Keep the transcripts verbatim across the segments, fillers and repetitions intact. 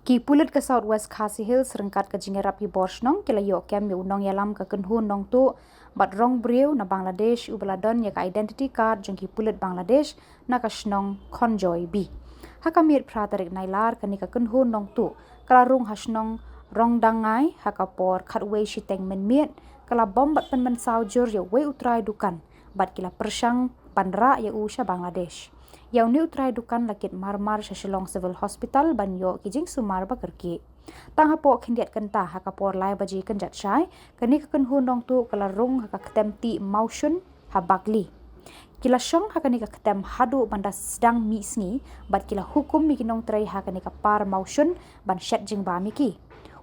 Ki pulit ka South West Khasi Hills ryngkat ka jingïarap ki bor shnong ki la ïoh kem ïa u nongïalam ka kynhun nongtuh bad rong briew na Bangladesh uba la don ïa ka identity card jong ki pulit Bangladesh na ka shnong Khonjoy B. Ha ka miet phra tarik Nailar kane ka kynhun nongtuh ka la rung ha shnong Rongdangai ha ka por khatwei shiteng mynmiet, ka la bom bad pynmynsaw jur ïa uwei u trai dukan bad ki la pyrshang ban rah ïa u sha Bangladesh. Ïa une u trai dukan la kit marmar sha Shillong Civil Hospital ban ïoh ki jingsumar ba kyrkieh. Tang hapoh khyndiat kynta ha ka por lai baje kynjat shai, kane ka kynhun nongtuh ka la rung ha ka ktem tih mawshun ha Bagli. Ki la shong ha kane ka ktem haduh ban da sdang mih sngi bad ki la hukum ïa ki nongtrei ha kane ka par mawshun ban shet jingbam ïa ki.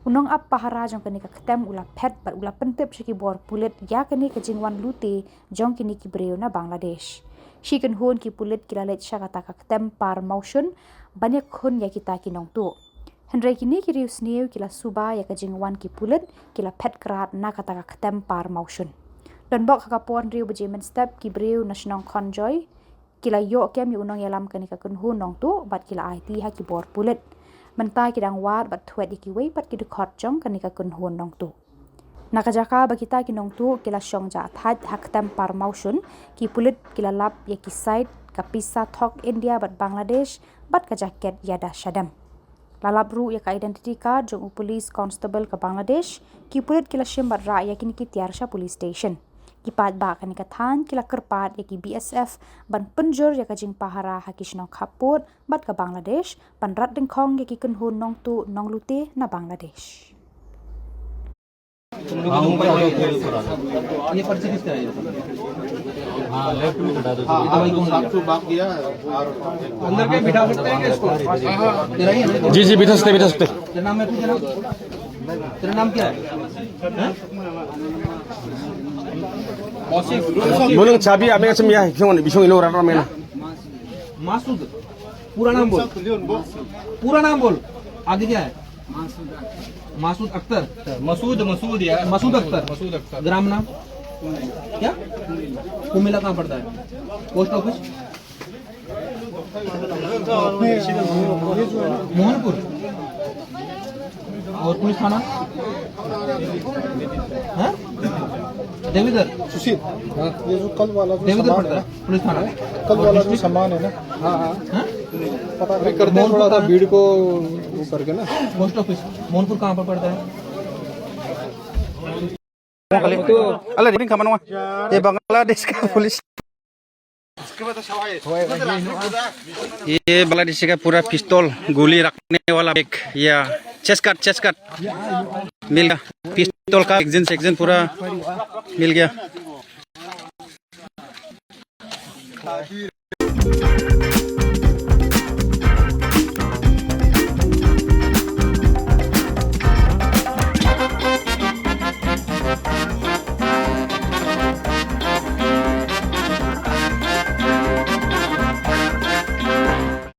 U nongap pahara jong kane ka ktem u la phet bad u la pyntip sha ki bor pulit ïa kane ka jingwan lute jong kine ki briew na Bangladesh. Shi kynhun ki pulit ki la leit sha kata ka ktem par mawshun ban ïakhun ïa kita ki nongtuh. Hynrei kine ki riewsniew ki la suba ïa ka jingwan ki pulit, ki la phet krad na kata ka ktem par mawshun. Donbok ha ka por hynriew baje mynstep, ki briew na shnong Khonjoy ki la ïoh kem ïa u nongïalam kane ka kynhun nongtuh bad ki la aiti ha ki bor pulit. Mynta ki dang wad bad thwet ïa kiwei pat ki dkhot jong kane ka kynhun nongtuh. Na ka jaka ba kita ki nongtuh ki la shong jah thait ha ktem par mawshun, ki pulit ki la lap ïa ki sait, ka pisa thok India bad Bangladesh bad ka jaket ïada shadem. La lap ruh ïa ka identity card jong u police constable ka Bangladesh. Ki pulit ki la shim bad rah ïa kine ki tiar sha police station. Ki paidbah kane ka thaiñ ki la kyrpad ïa ki B S F ban pynjur ïa ka jingpahara ha ki shnong khappud bad ka Bangladesh ban rat dyngkhong ïa ki kynhun nongtuh nonglute na Bangladesh. ये पर्ची किसका है? हाँ, लेफ्ट में कटा दो। हाँ, ये दवाई कौन सा? अंदर के बिठा सकते हैं क्या इसको? तेरा ही है ना? जी, जी, बिठा सकते, बिठा सकते। तेरा नाम है, तू तेरा? तेरा नाम क्या है? हैं? Mosik. Bolong chabi, ame kasem ya, bisong, bisong ilo rara mena. Masood. पूरा नाम बोल। पूरा नाम बोल। आगे क्या है? मासूद अख्तर। मसूद, मसूद यार। मसूद अख्तर। मसूद अख्तर। ग्राम नाम क्या? कुमिला कहाँ पड़ता है? Post office? मोहनपुर। और पुलिस थाना? हाँ? देविंदर। सुशील, हाँ। ये जो कल वाला जो देविंदर सामान पड़ता है ना, है, पुलिस थाना। कल वाला जो सामान है ना, हाँ, हाँ। हाँ? पता अभी करते हैं थोड़ा सा भीड़ को वो करके ना। पोस्ट ऑफिस मोहनपुर कहाँ पर पड़ता है? अरे, रिंग का मनवा। ये बांग्लादेश का पुलिस। ये बांग्लादेशी का पूरा पिस्तौल, गोली रखने वाला बैग, या चेस्ट गार्ड, चेस्ट गार्ड मिल गया। पिस्तौल का एक जन से एक जन पूरा मिल गया।